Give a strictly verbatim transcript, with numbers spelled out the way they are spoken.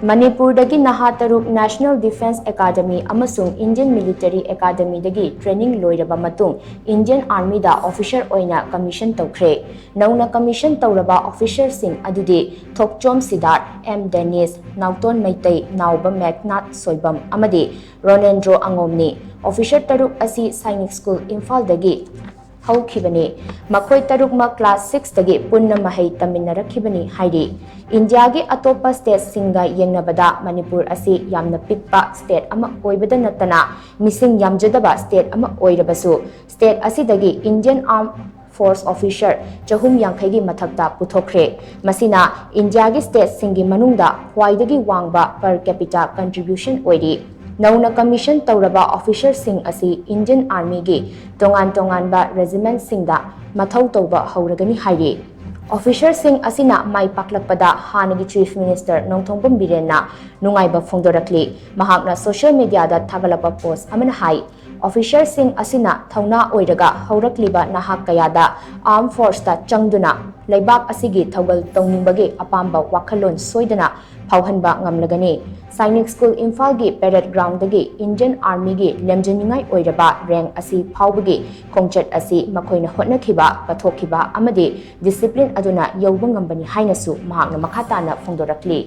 ꯃꯅꯤꯄꯨꯔꯗꯒꯤ ꯅꯍꯥ ꯇꯔꯨꯛ National Defence Academy ꯑꯃꯁꯨꯡ Indian Military Academyꯗꯒꯤ training ꯂꯣꯏꯔꯕ ꯃꯇꯨꯡ Indian Armyꯗ officer ꯑꯣꯏꯅ commission ꯇꯧꯈ꯭ꯔꯦ꯫ ꯅꯧꯅ commission ꯇꯧꯔꯕ officerꯁꯤꯡ ꯑꯗꯨꯗꯤ ꯊꯣꯛꯆꯣꯝ ꯁꯤꯗꯥꯔꯊ, ꯑꯦꯝ ꯗꯦꯅꯤꯁ, ꯅꯥꯎꯇꯣꯟ ꯃꯩꯇꯩ, ꯅꯥꯎꯕ ꯃꯦꯘꯅꯥꯊ ꯁꯣꯏꯕꯝ ꯑꯃꯗꯤ ꯔꯣꯅꯦꯟꯗ꯭ꯔꯣ ꯑꯉꯣꯝꯅꯤ꯫ Officer ꯇꯔꯨꯛ ꯑꯁꯤ ꯁꯥꯏꯅꯤꯛ ꯁ꯭ꯀꯨꯜ ꯏꯝꯐꯥꯜꯗꯒꯤ ꯍꯧꯈꯤꯕꯅꯤ꯫ ꯃꯈꯣꯏ ꯇꯔꯨꯛꯃꯛ class sixꯇꯒꯤ ꯄꯨꯟꯅ ꯃꯍꯩ ꯇꯝꯃꯤꯟꯅꯔꯛꯈꯤꯕꯅꯤ ꯍꯥꯏꯔꯤ꯫ ꯏꯟꯗꯤꯌꯥꯒꯤ ꯑꯇꯣꯞꯄ stateꯁꯤꯡꯒ ꯌꯦꯡꯅꯕꯗ ꯃꯅꯤꯄꯨꯔ ꯑꯁꯤ ꯌꯥꯝꯅ ꯄꯤꯛꯄ state ꯑꯃ ꯑꯣꯏꯕꯗ ꯅꯠꯇꯅ ꯃꯤꯁꯤꯡ ꯌꯥꯝꯖꯗꯕ state ꯑꯃ ꯑꯣꯏꯔꯕꯁꯨ, state ꯑꯁꯤꯗꯒꯤ Indian Armed Force officer ꯆꯍꯨꯝ ꯌꯥꯡꯈꯩꯒꯤ ꯃꯊꯛꯇ ꯄꯨꯊꯣꯛꯈ꯭ꯔꯦ꯫ ꯃꯁꯤꯅ ꯏꯟꯗꯤꯌꯥꯒꯤ stateꯁꯤꯡꯒꯤ ꯃꯅꯨꯡꯗ ꯈ꯭ꯋꯥꯏꯗꯒꯤ ꯋꯥꯡꯕ per capita contribution ꯑꯣꯏꯔꯤ꯫ ꯅꯧꯅ commission ꯇꯧꯔꯕ officerꯁꯤꯡ ꯑꯁꯤ Indian Armyꯒꯤ ꯇꯣꯉꯥꯟ ꯇꯣꯉꯥꯟꯕ regimentꯁꯤꯡꯗ ꯃꯊꯧ ꯇꯧꯕ ꯍꯧꯔꯒꯅꯤ ꯍꯥꯏꯔꯤ꯫ Officerꯁꯤꯡ ꯑꯁꯤꯅ ꯃꯥꯏ ꯄꯥꯛꯂꯛꯄꯗ ꯍꯥꯟꯅꯒꯤ Chief Minister ꯅꯣꯡꯊꯣꯝꯕꯝ ꯕꯤꯔꯦꯟꯅ ꯅꯨꯡꯉꯥꯏꯕ ꯐꯣꯡꯗꯣꯔꯛꯂꯤ꯫ ꯃꯍꯥꯛꯅ social mediaꯗ ꯊꯥꯒꯠꯂꯛꯄ post ꯑꯃꯅ ꯍꯥꯏ, officerꯁꯤꯡ ꯑꯁꯤꯅ ꯊꯧꯅꯥ ꯑꯣꯏꯔꯒ ꯍꯧꯔꯛꯂꯤꯕ ꯅꯍꯥ ꯀꯌꯥꯗ armed forceꯇ ꯆꯪꯗꯨꯅ ꯂꯩꯕꯥꯛ ꯑꯁꯤꯒꯤ ꯊꯧꯒꯜ ꯇꯧꯅꯤꯡꯕꯒꯤ ꯑꯄꯥꯝꯕ ꯋꯥꯈꯜꯂꯣꯟ ꯁꯣꯏꯗꯅ ꯐꯥꯎꯍꯟꯕ ꯉꯝꯂꯒꯅꯤ꯫ ꯁꯥꯏꯅꯤꯛ ꯁ꯭ꯀꯨꯜ ꯏꯝꯐꯥꯜꯒꯤ parade groundꯗꯒꯤ Indian Armyꯒꯤ ꯂꯦꯝꯖꯅꯤꯡꯉꯥꯏ ꯑꯣꯏꯔꯕ rank ꯑꯁꯤ ꯐꯥꯎꯕꯒꯤ ꯈꯣꯡꯆꯠ ꯑꯁꯤ ꯃꯈꯣꯏꯅ ꯍꯣꯠꯅꯈꯤꯕ, ꯀꯠꯊꯣꯛꯈꯤꯕ ꯑꯃꯗꯤ discipline ꯑꯗꯨꯅ ꯌꯧꯕ ꯉꯝꯕꯅꯤ ꯍꯥꯏꯅꯁꯨ ꯃꯍꯥꯛꯅ ꯃꯈꯥ ꯇꯥꯅ ꯐꯣꯡꯗꯣꯔꯛꯂꯤ꯫